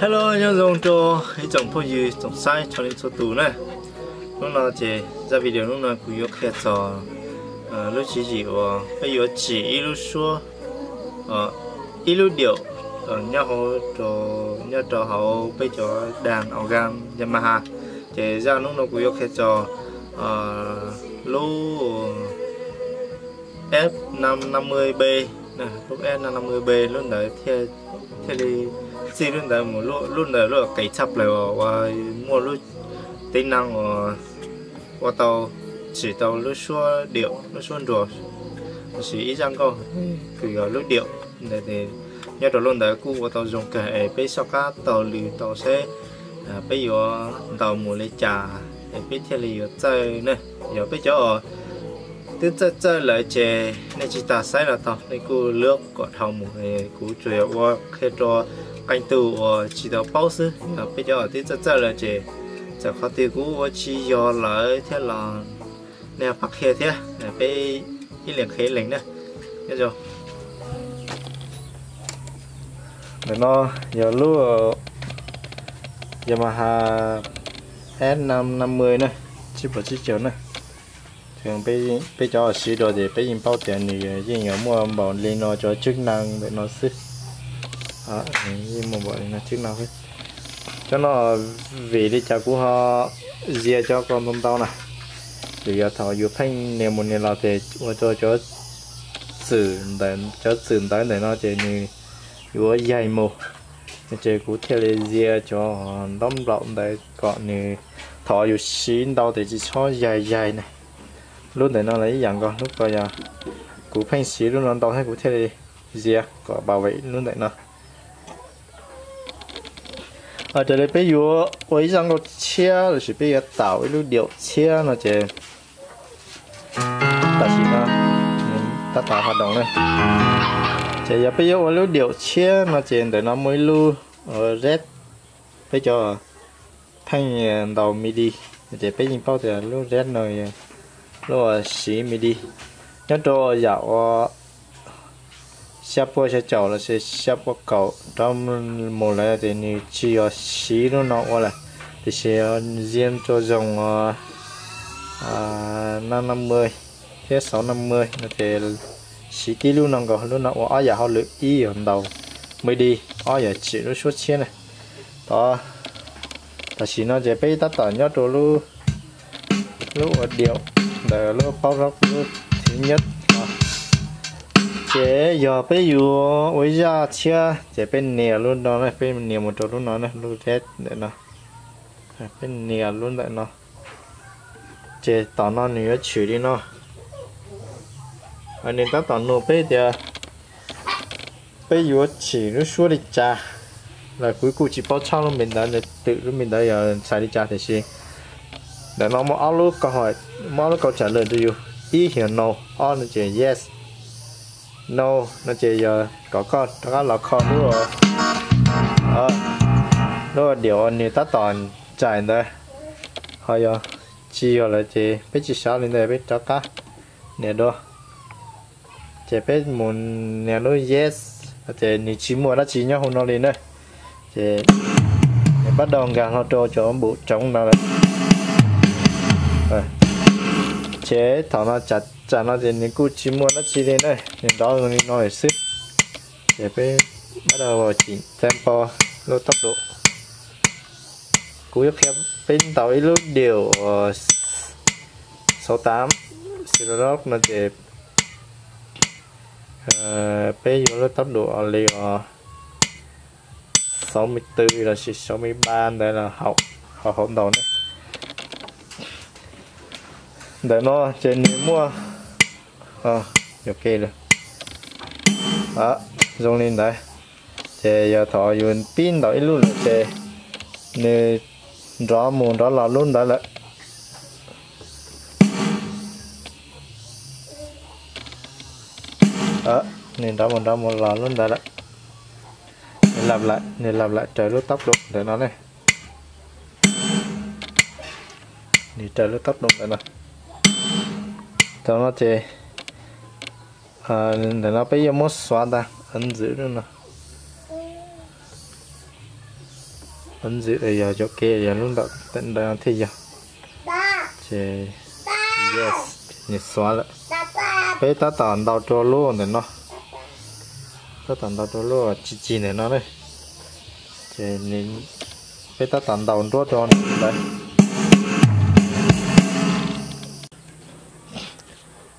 Hello, nyob zoo rau ib tsoom phooj ywg tsoom saib txhua leej txhua tus na. Hnub no ces zaj video hnub no kuv yuav qhia txog lub tswv yim uas peb yuav tsim ib lub suab, ib lub diaum nyob hauv, nyob rau hauv peb cov daas organ Yamaha. Ces zaj hnub no kuv yuav qhia txog lub F năm năm mươi B, lub F năm năm mươi B lub ntawd thiaj li txij lub ntawd mus, lub ntawd lub qis tshaj plaws uas muaj lub tib neeg uas ua tau, tsim tau lub suab diaum, lub suab nruas, tab sis ib zaj nkauj kws yog lub diaum ntawd. Nyob rau lub ntawd kuj ua tau zoo kawg es peb soj qab taug lw tau seb peb yuav ntaus mus li cas es peb thiaj li yuav txawj ne. Yog peb cov uas twb txawj txawj lawm ces nej tsis tas saib los tau, nej kuj lwb kom dhau mus. Kuv tsuas yog ua qhia rau qee tus uas tsis tau paub xwb. Yog peb cov uas twb txawj txawj lawm ces txawm qhov twg kuv ua tsis yog lawm thiab los nej pab qhia thiab, peb ib leeg qhia ib leeg na. Ntawm no yog lub Yamaha F năm năm mươi na, tsib puas tsib caug na. Peb cov uas siv dua ces peb yeej paub tias nws yeej yuav muaj npaum li no cov chức năng ntawm no xwb. Yeej muaj npaum li no chức năng xwb. Cov no vim li cas kuv ho zias cov ko ntau ntau na, vim yog thaum yus pheej nias mus nias los ces ua rau cov txwm, cov txwm ntawv ntawm no ces nws yuav yaig mus, ces kuv thiaj li zias cov ntaub nplaum ntawd kom nws, thaum yus siv ntau ces tsis txhob yaig yaig na. Lub ntawm no los ib yam nkaus, lub ko yog kuv pheej siv lub no ntau thiab kuv thiaj li zias kom bảo vệ lub ntawm no. Raws li peb yuav ua ib zaj nkauj tshiab lossis peb yuav tau ib lub diaum tshiab no ces tam sim no tab tom hoạt động na. Ces yog peb yuav ua lub diaum tshiab no ces ntawm no muaj ib lub red, peb cov pheej ntaus midi, ces peb yeej paub tias lub red no lub uas siv midi. Nyob rau yam uas xya pua xya caum lossis xya pua kaum rov mus lawm ces nws tsis yog siv lub no ua lawm, tiam sis zias rau zog uas năm năm mươi thiab sáu năm mươi no ces siv tib lub no nkaus, lub no ua ob yam hauj lwm, ib yog ntaus midi, ob yog tsim lub suab tshiab na. Tod, tam sim no ces peb tab tom nyob rau lub ua diaum ntawm lub paub lub thib nyab no. Ces yog peb yuav ua ib zaj tshiab ces peb nias lub no, peb nias mus rau lub no, lub red ntawm no, peb nias lub ntawm no. Ces tom no nws yuav tshwm li no. Nws tab tom nug peb tias peb yuav tsim lub suab li cas. Los kuv kuj tsis paub txog lub npe ntawd, twm lub npe ntawd yog xaiv li cas, tiam sis ntawm no muaj ob lub, muaj ob lub câu trả lời rau yus. Ib yog no, ob no ces yes. No no ces yog kom koj rov qab los kho lub, lub diaum uas nws tab tom tsim ntawd. Ho yog tsis yog lawm ces peb tsis xav li ntawd, peb rov qab nias dua. Ces peb mus nias lub yes, ces nws tsis muaj dab tsi nyob hauv no li na. Ces nws bắt đầu nkag hlo rau cov bụi trống no lawm. Ces thaum no tsam no ces nws kuj tsis muaj dab tsi li na, nws nrov li no xwb. Ces peb bắt đầu chỉnh tempo, lub tốc độ. Kuv yuav qhia peb ntaus ib lub diaum sáu tám, syrah no ces peb yuav lub tốc độ li sáu mươi tư lossis sáu mươi ba ntawd los haum, haum ntaus ne. Ntawm no ces nws muaj, zoo li ntawd. Ces yog thaum yus pib ntaus ib lub lawm ces nws nrov mus nrov los lub ntawd lawm. Nws nrov mus nrov mus los lub ntawd lawm. Nws lặp lại, nws lặp lại raws lub tốc độ ntawm no ne. Nws raws lub tốc độ ntawm no. Thaum no ces ntawm no peb yuav muab xóa ta, ấn giữ no. Ntxwv yog cov kev yog lub ntawm ntawd thiaj yog. Ces yes, nws xuav lawm. Peb tab tom ntaus rau lub ntawm no, tab tom ntaus rau lub chim chim ntawm no na. Ces peb tab tom ntaus nruab rau ntawd.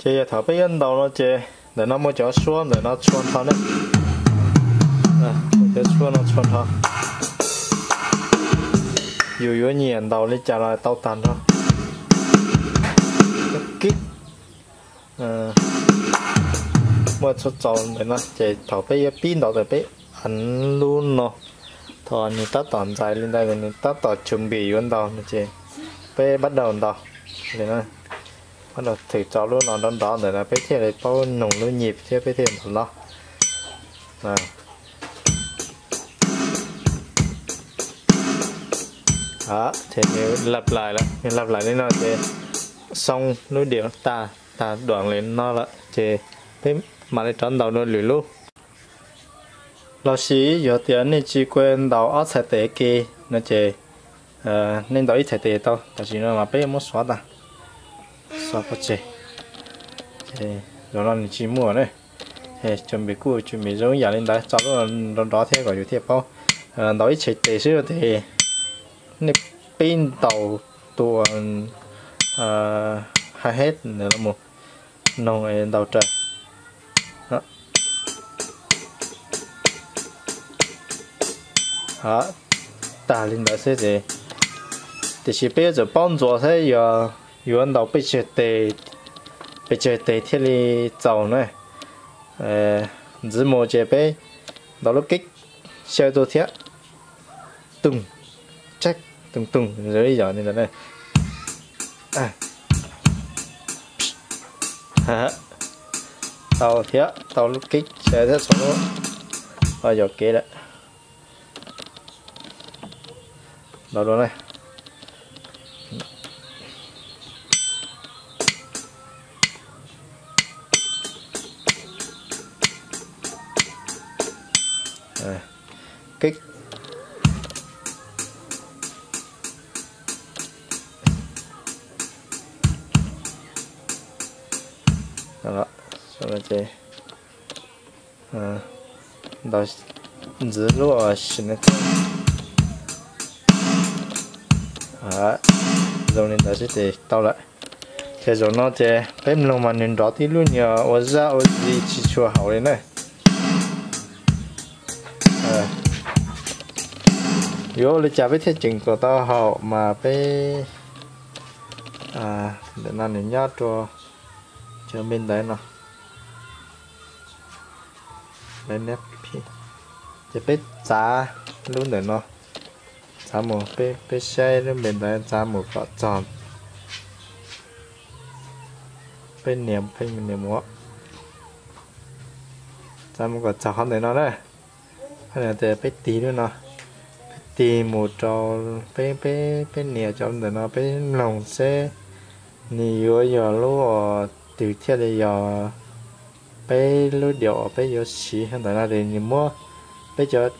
Ces yog thaum peb yuav ntaus no ces ntawm no muaj cov suab ntawm no txhua nrho ne. Cov suab no txhua nrho. Yus yuav nyiam ntaus li cas los tau tag nrho. Muaj txhua txaus ntawm no ces thaum peb yuav pib ntaus ntawm peb lub no, thaum nws tab tom ntxais li ntawd nws tab tom tshwm npim yuav ntaus no ces peb pab daus ntaus li no. Pab daus thwm tso lub no nrov nrov ntawm no peb thiaj li paub noog lub nyim thiab peb thiaj ntaus los. Ces nws lap lais lawm, nws lap lais li no ces xoo lub diam tag, tag duam li no lawm ces peb mam li rov ntaus dua lwm lub. Los sis yog tias nej tsis kua ntaus ob txhais tes ke no ces nej ntaus ib txhais tes tau, tam sim no mas peb muab xuav tag, xuav pov tseg. Zaum no nws tsis muaj na. Cov npis kuj tsis npis zoo yam li ntawd, tso lub nrov nrov thiab kom yus thiaj paub. Ntaus ib txhais tes xwb ces nej pib ntaus tus hi-hat ntawd los mus noog ntaus raws. Tag li ntawd xwb ces, tiam sis peb yuav tsum paub ntxuav thiab yuav ntaus pes tsawg tes, pes tsawg tes thiaj li txaus na. Ntxiv mus ces peb ntaus lub kib xyaw tuaj thiab, tung, tsak, tung tung zoo ib yam li ntawd na. Tau thiab, tau lub kib xyaw thiab txhua lub, yog kev lawm. Ntaus dua na. Kib. Ces ntaus ntxiv lub sim neej. Zoo li ntawd xwb ces tau lawm. Ces zaum no ces peb mloog mas nws nrov tib lub nyuag ua zaj ua zis tsis tshua haum li na. Yuav ua li cas peb thiaj ceev kom tau haum mas peb, ntawm no nws nyob rau cov npe ntawv no. Ces peb txav lub ntawm no, txav mus, peb saib lub npe ntawv txav mus kom txog, peb nias, peb nias mus, txav mus kom txog qhov ntawm no na. Tias peb tig lub no, peb tig mus rau, peb, peb, peb nias cov ntawm no peb mloog seb nws yuav yog lub twg thiaj li yog peb lub diaum uas peb yuav siv ntawm no ces nws muab peb cov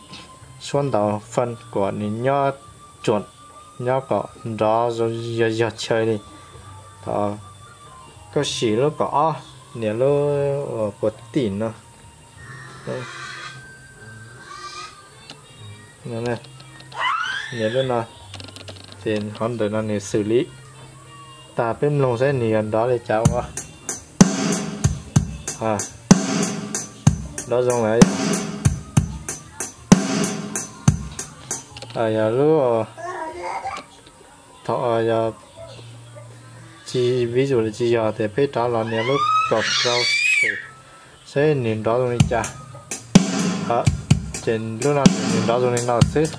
suab ntaus fee kom nws nyob tsuam, nyob kom nrov yog yog chaw li. Thaum koj sim lub kaum ob, nias lub puag tim no, nias lub no, ces qhov ntawm no nws xws li tag, peb mloog saib nws yog nrov li cas ua. Nrov zoo lawm. Yog lub, thaum yog tsis, vis dua li tsis yog tias peb rov los nias lub kaum rau, saib nws nrov zoo li cas. Ces lub no nws nrov zoo li no xwb.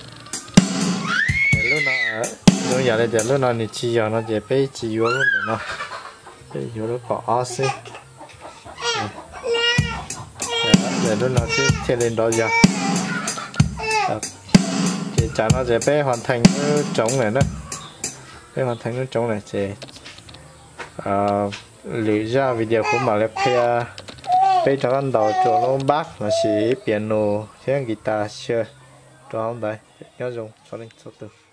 Lub no zoo yam li tias lub no nws tsis yog no ces peb tsis yuav lub ntawm no, peb yuav lub kaum ob xwb. Lub no thiaj li nrov yog. Ces tsam no ces peb ho theej lub tsoov lawm na. Peb ho theej lub tsoov lawm ces lwm zaj video kuv mam li qhia peb rov qab ntaus rau lub bass los sis piano thiab guitar xyaw rau hauv ntawd. Nyob zoo txhua leej txhua tus.